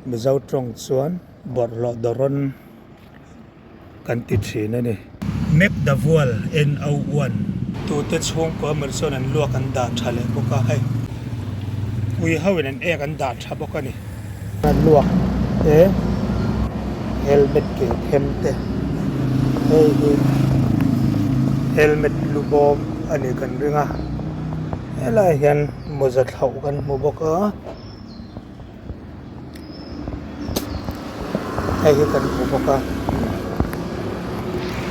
Mizo tawng chuan bawrhhlawh dawrawn kan ti thin a ni. Mek Davual NO one. Tute chhungkua emaw chuan an luak an dah tha leh bawk a hei. Ui ho in an ek an dah tha bawk a ni. An luak te helmet ke them te hei hi helmet lu bawm a nih kan ring a helaiah hian mawza thlauh kan hmu bawk a. Hei hi kan hmu bawk a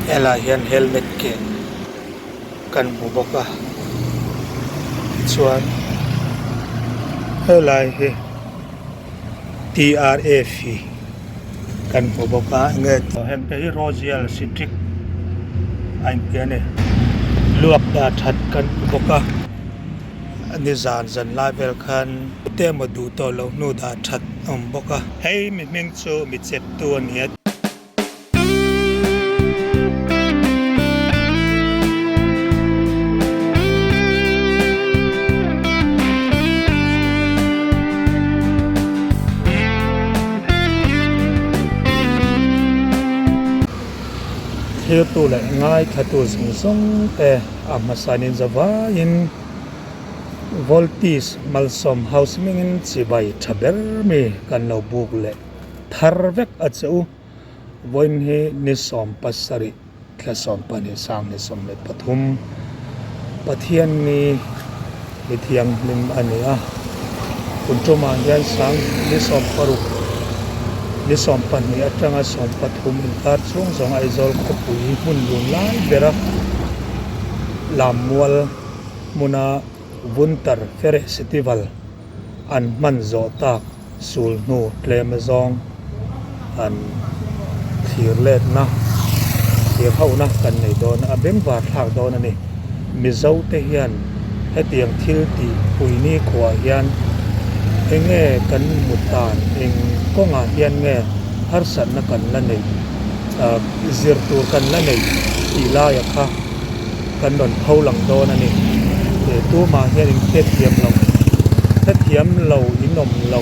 helaiah hian helmet ke kan hmu bawk a tichuan helai hi T R A F kan hmu bawk a enge heng te hi rozial citric a inti a ni luak dah that kan hmu bawk a. Nizan zan lai vel khan te emaw duh tawh loh hnu dah that a awm bawk a. Hei mi hming chu mi chep tu a ni a. Thirtu leh ngaithla tu zawng zawng te a hmasanin zavaiin. Voltis Malsawm House hmingin chibai tha ber mi kan lo buk leh thar vek a che u. Vawiin hi ni 17 thla 12 2023 Pathian ni ni thianghlim a ni a. Tun tumah hian sang ni 16 ni 12 atanga 13 inkar chhung zawng Aizawl khawpui hmun lun lai bera Lammual hmuna Vuntar Ferestival an hman zawh tak sul hnu tlem azawng an thlir letna, thlir hauhna kan nei dawn a, bengvar thlak dawn a ni. Mizo te hian hetiang thil tih pui nikhuaah hian eng nge kan hmu tan, eng kawngah hian nge harsatna kan la neih, zir tur kan la neih tih laia kha. kan rawn pho lang dawn a ni. He tumah hian in hrethiam lo, hrethiam lo in awm lo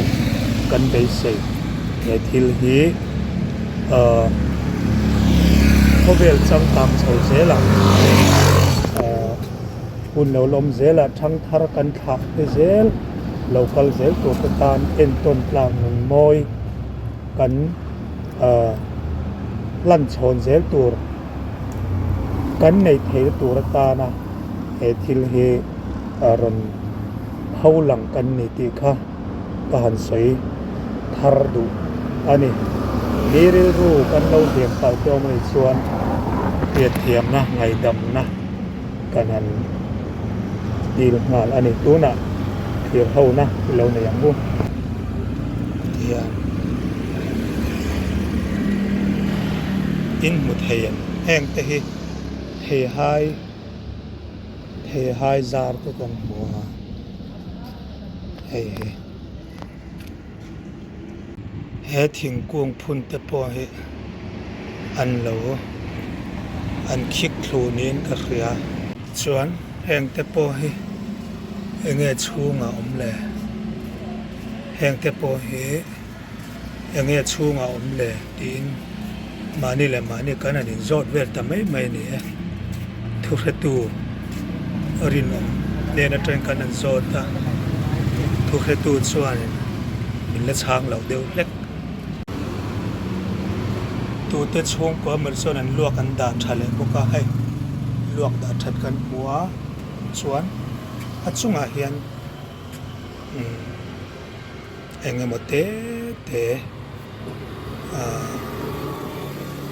kan beisei. He thil hi ahh khawvel changkang chho zelah ahh hun lo lawm zelah thangthar kan thlah te zel lo kal zel tur te tan entawn tlak nun mawi kan ahh hlan chhawn zel tur. Kan neih theihna tur atana he thil hi rawn pho lang kan ni tih kha ka han sawi thar duh a ni. Mi rilru kan lo hliam palh te awm anih chuan hriatthiamna, ngaihdamna kan han dil nghal a ni. Tunah thlir hona i lo nei ang u. Tihian in hmu thei em? Heng te hi theihai theihai zar te kan hmu a hei hi. He thingkung phun te pawh hi an lo an khik thlu niin ka hria. Chuan heng te pawh hi eng nge chhungah awm le? Heng te pawh hi eng nge chhungah awm le tiin mahni leh mahni kan han inzawt vel ta mai mai a ni e. Thuhretu rinawm hnen atangin kan han zawt a, thuhretu chuanin min la chhang loh deuh hlek. Tute chhungkua emaw chuan an luak an dah tha leh bawk a, hei luak dah that kan hmu a chuan a chungah hian umm eng emaw te te ahh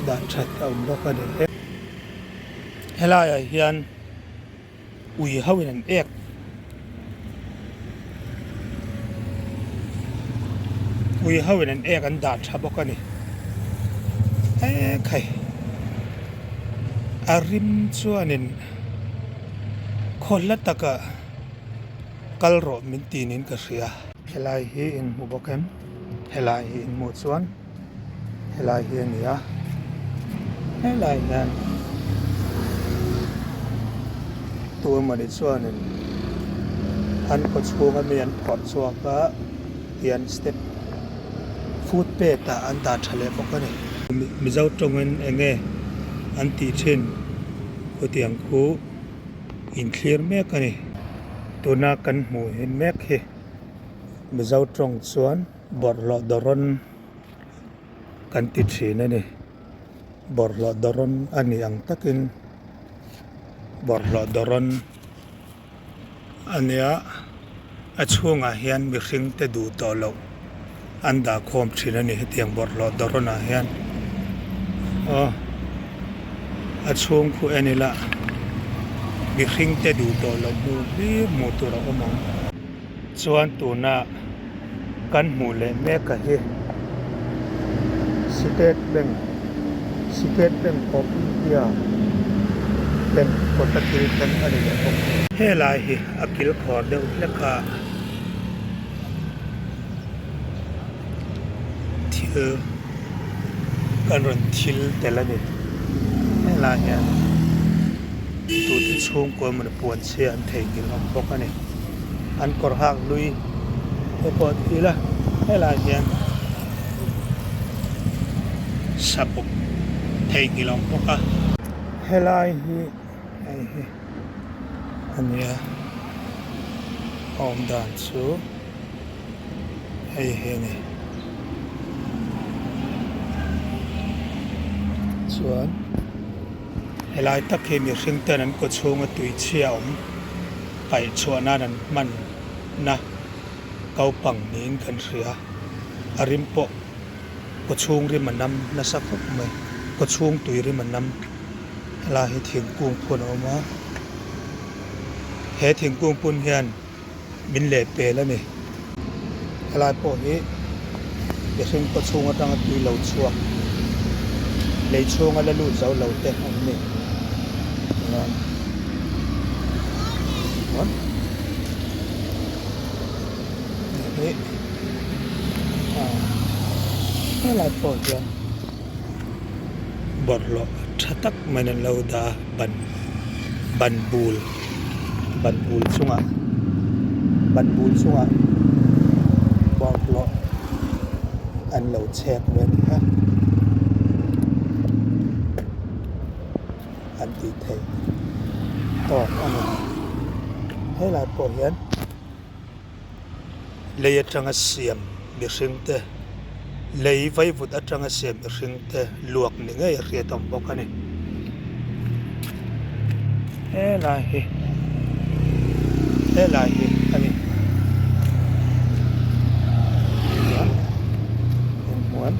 dah that a awm bawk a ni. Helaiah hian ui ho in an ek ui ho in an ek an dah tha bawk a ni ekhai a rim chuanin khaw hla takah kal rawh min ti niin ka hria. Helai hi in hmu bawk em? Helai hi in hmuh chuan. Helai hi a ni a, helai hian tu emawni chuanin an kawchhunga mi an phawrh chhuak a tian step. Footpath ah an dah tha leh bawk a ni. Mizo tawngin eng nge an tih thin khutiang khu inthlir mek a ni. Tuna kan hmuh hi mek hi Mizo tawng chuan bawrhhlawh dawrawn kan ti thin a ni. Bawrhhlawh dawrawn a nih ang takin bawrhhlawh dawrawn a nia a chhungah hian mihring te duh tawh loh an dah khawm thin a ni hetiang bawrhhlawh dawrawn ah hian aw a chhung khu en ila mihring te duh tawh loh hmuh hlir hmuh tur a awm ang chuan tuna kan hmuh leh mek a hi State Bank State Bank of India bank kawta thil thleng a ni leh bawk. Helai hi a kil khawr deuh hlek a thil kan rawn thil tel a ni helai hian tute chhungkua emaw ni puan chhia an theihnghilh awm bawk a ni. An kawr hak hlui te pawh ti ila helai hian sapawk theihnghilh a awm bawk a. Helai hi hei hi a nia a awm dan chu hei hi a ni chuan helai tak hi mihring ten an kaw chhunga tui chhia awm. Paih chhuah nan an hman na kaupang niin kan hria. A rim pawh kawchhung rim a nam nasa khawp mai. Kawchhung tui rim a nam. Helai hi thingkung phun a awm a. He thingkung phun hian min leh pel a ni. Helai pawh hi mihring kawchhung atanga tui lo chhuak lei chhunga la lut zo lo te an ni. Helai pawh hian bawlhhlawh tha tak mai an lo dah a ban ban bul ban bul chungah ban bul chungah bawlhhlawh an lo chhek ve a ni a an tih theih tawk a ni helai pawh hian. Lei atanga siam mihring te, lei vaivut atanga siam mihring te luak ni ngei a hriat awm bawk a ni. Helai hi helai hi a ni. Engmuan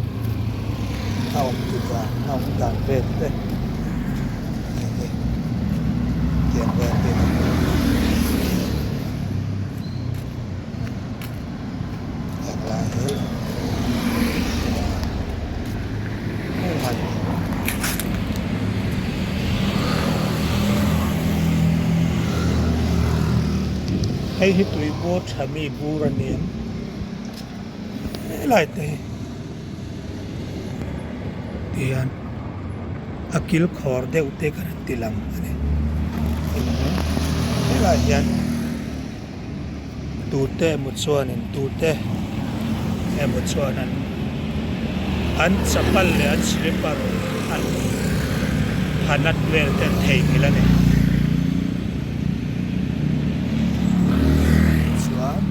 a awm ti dan a awm dan vel te. Tiang vel te. Hei hi tui bur tha mi bur a ni ang helai te hi tihian a kil khawr deuh te kan han ti lang a ni helai hian. Tute emaw chuanin tute emaw chuan an an chapal leh an slipper an ha nat vel te an theihnghilh a ni. Chuan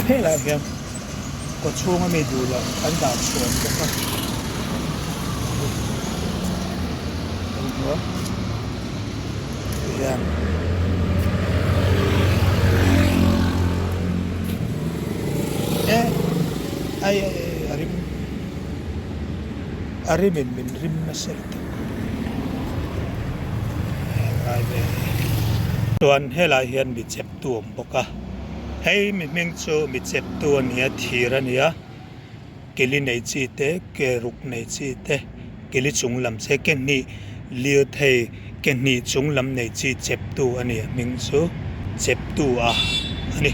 helaiah hian kaw chhunga mi duh loh an dah chhuah bawk a. Hian e ai ai ai a rim a rim in min rim nasa lutuk heng lai vel hi chuan helai hian mi chep tu a awm bawk a hei mi hming chu mi chep tu a ni a thir a ni a. Keli nei chi te, ke ruk nei chi te, keli chung lam che ke hnih lirthei ke hnih chung lam nei chi chep tu a ni a hming chu chep tu a a ni.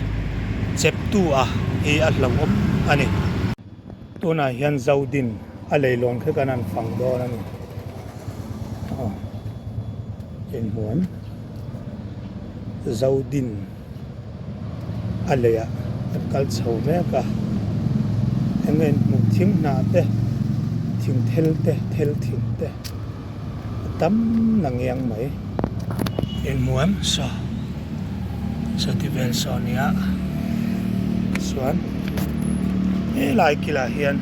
Chep tu a hi a hlauhawm a ni. Tunah hian Zodin a leilawn kha kan han fang dawn a ni. Aw inhmuan Zodin a leiah an kal chho mek a. Eng nge in hmuh thing hnah te thing thel te thel thing te a tam na ngiang mai. Engmaw em saw saw ti vel saw a nia chuan helai kilah hian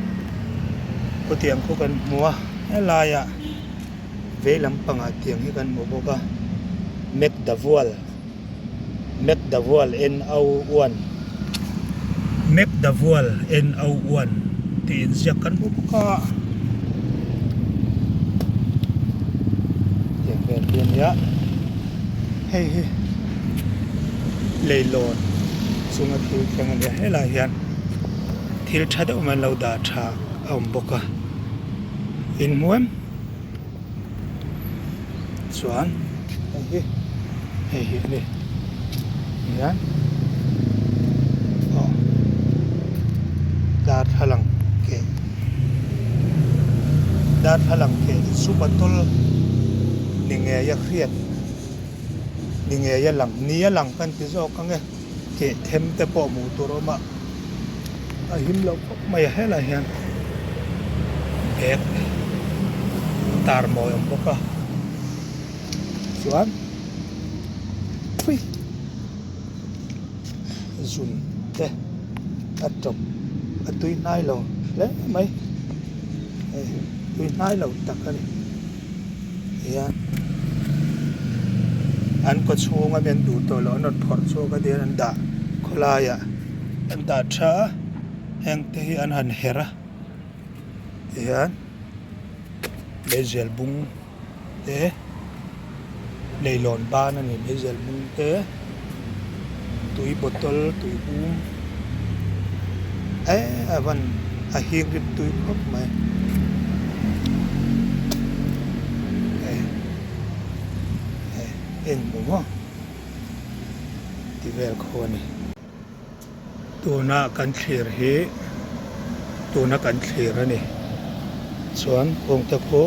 khawtiang khu kan hmu a helaiah vei lampangah tiang hi kan hmu bawk a Mekdavual. Mekdavual NO one Mekdavual NO one tih inziak kan hmu bawk a tiang vel hi a nia hei hi leilawn chunga thil thleng a nia helaiah hian thil tha deuh mai an lo dah tha a awm bawk a inhmu em. Chuan hei hi hei hi a ni hian aw darthlalang keh darthlalang keh zu bottle ni ngei a hriat ni ngei a lang ni a lang kan ti zawk ang e keh them te pawh hmuh tur a awm a a him loh khawp mai a helaiah hian bag tar mawi a awm bawk a chuan pui zun te a tawp a tui hnai lo hle mai hei tui hnai lo tak a ni hian an kaw chhunga mi an duh tawh loh an rawn phawrh chhuak a dian an dah khawlaiah an dah tha a heng te hi an han herh a tihian meizial bung te leilawn ban a ni meizial bung te tui bottle tui bum eee a van a hing rim tui khawp mai hei hei eng hmu maw ti vel khaw a ni. Tuna kan thlir hi tuna kan thlir a ni chuan kawngte khu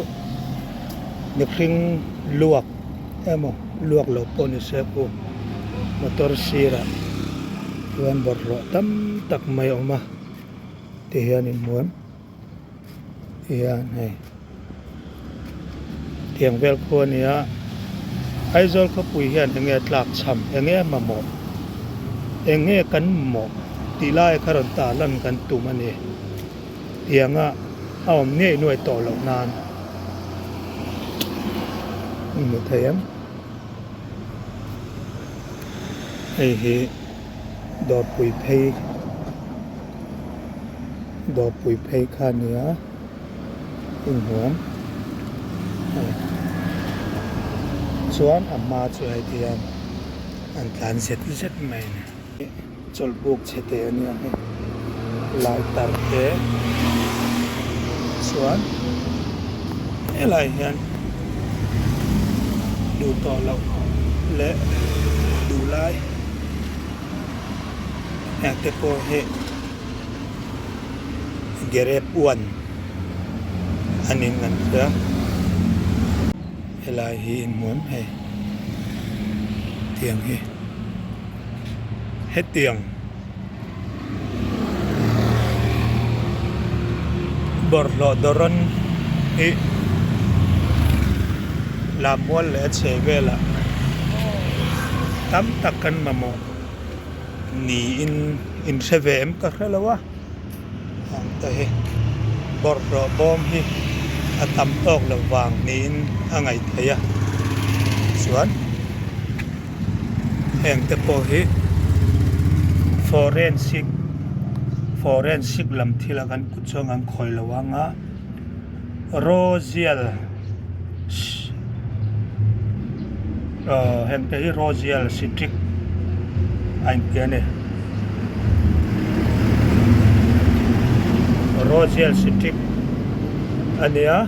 mihring luak emaw luak lo pawh ni se khu motor sirah chuan bawlhhlawh tam tak mai a awm a tihian in hmu em tihian hei tiang vel khu a ni a Aizawl khawpui hian eng nge tlak cham eng nge mamawh eng nge kan mamawh tih lai kha rawn tah lan kan tum a ni tianga a awm ngei nuai tawh loh nan in hmu thei em hei hi dawrpui phei dawrpui phei kha a ni a. Inhmuam hei chuan a hma chu hei ti hian an tlan zet zet mai a ni. Chawlhbuk chhe te a nia hei lighter te chuan helaiah hian duh tawh loh leh duh lai heng te pawh hi. Gerep uan a nin kan hria helai hi inhmuam hei tiang hi hetiang bawlhhlawh dawrawn hi lammual leh a chheh velah tam tak kan mamawh. Niin in hre ve em ka hre lo a, ang te hi bawlhhlawh bawm hi a tam tawk lo vang niin a ngaih theih a, chuan heng te pawh hi forensic forensic lam thil a kan kut chuan kan khawi lo ang a rozial Heng te hi Rozial Citric a inti a ni. Rozial Citric a nia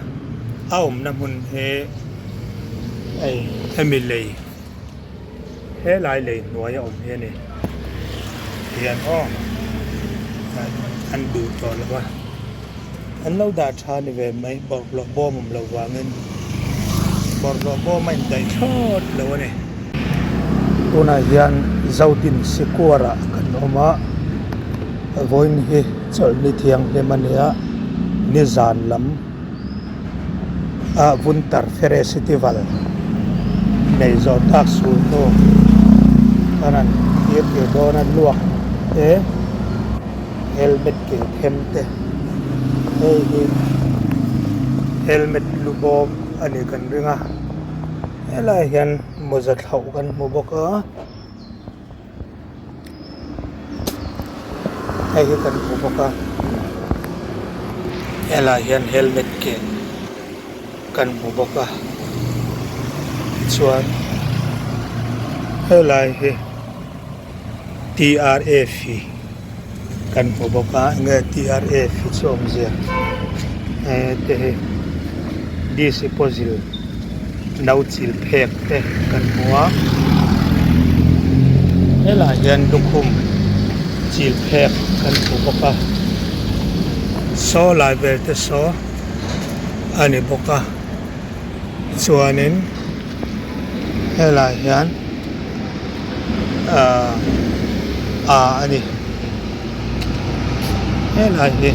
a awmna hmun hi hei hemi lei helai lei hnuai a awm hi a ni tihian aw an duh tawh lo va. An lo dah tha ni ve mai bawlhhlawh bawm awm loh vangin bawlhhlawh bawm a indaih thlawt lo a ni. Tunah hian Zodin Sikuarah kan awm a, vawiin hi. Chawlhni thianghlim a nia, nizan lam a Vuntar Ferestival nei zawh tak sul hnu khan an tir tir dawn a, luak te helmet keh them te hei hi helmet lu bawm a nih kan ring a, helaiah hian mawza thlauh kan hmu bawk a. Hei hi kan hmu bawk a helaiah hian helmet ke kan hmu bawk a tichuan helai hi T R A fi kan hmu bawk a enge T R A fi chu awmzia te hi disposal no chil phek te kan hmu a helaiah hian lukhum chil phek kan hmu bawk a saw lai vel te saw a ni bawk a chuanin helaiah hian ahh a a ni helai hi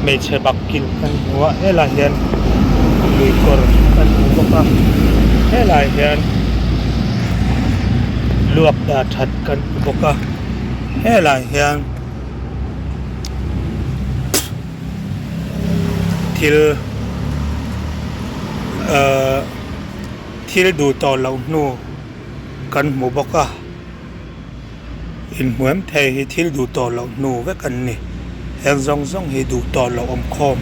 hmeichhe bak kilh kan hmu a helaiah hian lui kawr kan hmu bawk a helaiah hian luak dah that kan hmu bawk a helaiah hian thil ahh thil duh tawh loh hnu kan hmu bawk a. Inhmuam thei hi thil duh tawh loh hnu vek an ni. Heng zawng zawng hi duh tawh loh awm khawm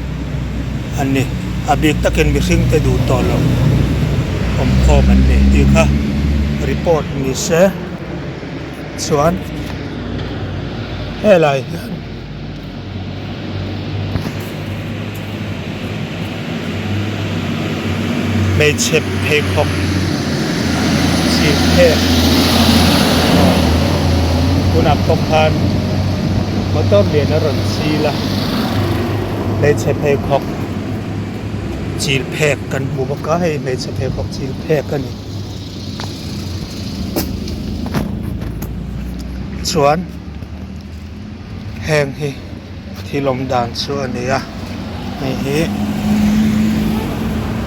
an ni. A bik takin mihring te duh tawh loh awm khawm an ni tih kha report ni se chuan helai hian Hmeichhe pheikhawk chhip phek tunah pawh khan motor lian a rawn chil a hmeichhe pheikhawk chil phek kan hmu bawk a hei hmeichhe pheikhawk chil phek a ni chuan. Heng hi thil awm dan chu a ni a hei hi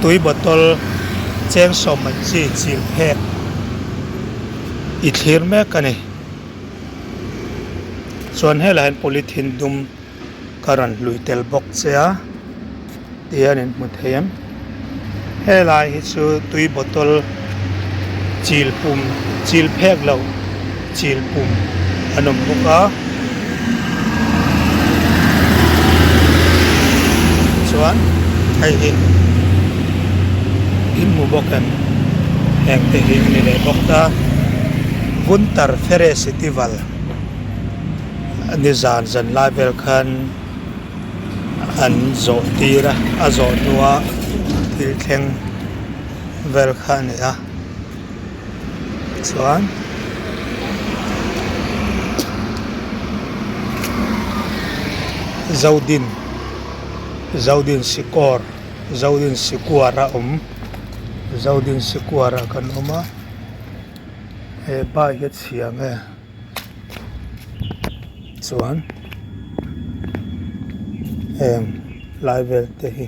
tui bottle cheng sawm an chi chil phek i thlir mek a ni chuan helaiah hian polythene dum ka rawn hlui tel bawk che a tihian in hmu thei em helai hi chu tui bottle chil pum chil phek loh chil pum an awm bawk a chuan hei hi in hmu bawk em heng te hi a ni leh bawk a Guntar Feresival nizan zan lai vel khan. An zawh tir a a zawh hnua thil thleng vel kha a ni a chuan Zodin Zodin Sikawr Zodin Sikuar a awm Zodin Sikuar ah kan awm a he bike hi a chhia nge. Chuan heng lai vel te hi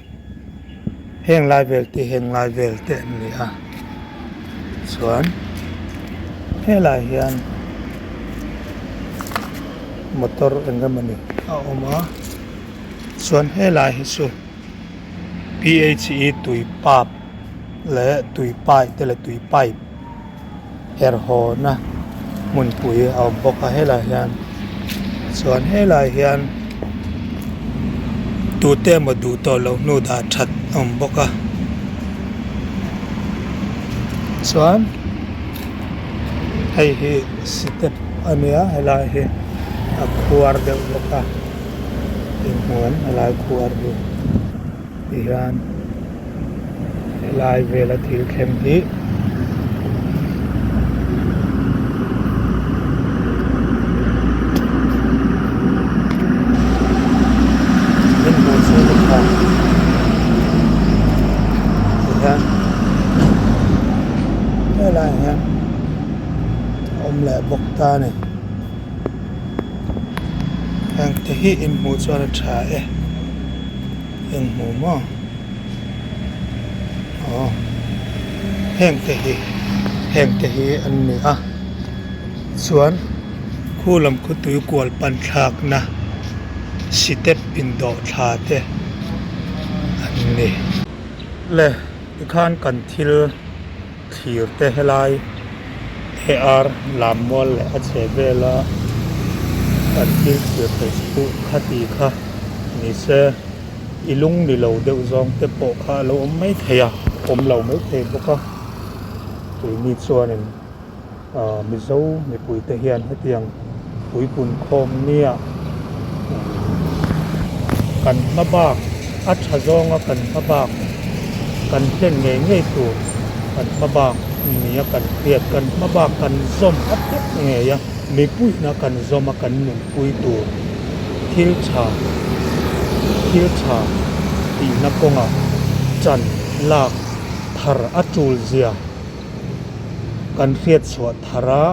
heng lai vel te heng lai vel te an ni a chuan helaiah hian motor eng emawni a awm a chuan helai hi chu p h e tui pump leh tui pipe te leh tui pipe. Herhawna hmunpui a awm bawk a helaiah hian chuan helaiah hian tute emaw duh tawh loh hnu dah that a awm bawk a chuan hei hi step a nia helai hi a khuar deuh bawk a inhmuan helai khuar hi tihian. Helai vela thil thleng hi min hmuh chu ni kha tihian helaiah hian a awm leh bawk ta a ni. Heng te hi in hmuh chuan a tha e in hmu maw aw heng te hi heng te hi an ni a chuan khu lam khu tui kual pan thlak na sitep indawh thla te an ni. Le tikhan kan thil thlir te helai AR lammual leh a chhe vela kan thil thlir thei chu khati kha ni se i lung ni lo deuh zawng te pawh kha a lo awm mai thei a awm lo mai thei bawk a keini chuanin ah Mizo mipui te hian hetiang puipun khawm nia kan hma bak a tha zawnga kan hma bak kan hlen ngei ngei tur kan hma bak nia kan hriat kan hma bak kan zawm a tak ngei a mipuina kan zawm a kan nunpui tur thil tha thil tha tihna kawngah chan lak thar a tul zia. Kan hriat chhuah thar a,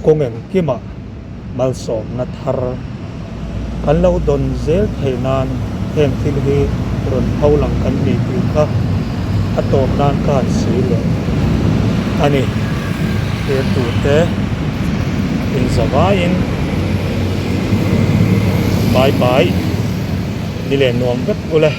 kawng engkimah malsawmna thar kan lo dawn zel theih nan heng thil hi rawn pho lang kan ni tih kha a tawp nan ka han sawi leh a ni. Thirtute inzavaiin bye bye ni leh nuam vek ule.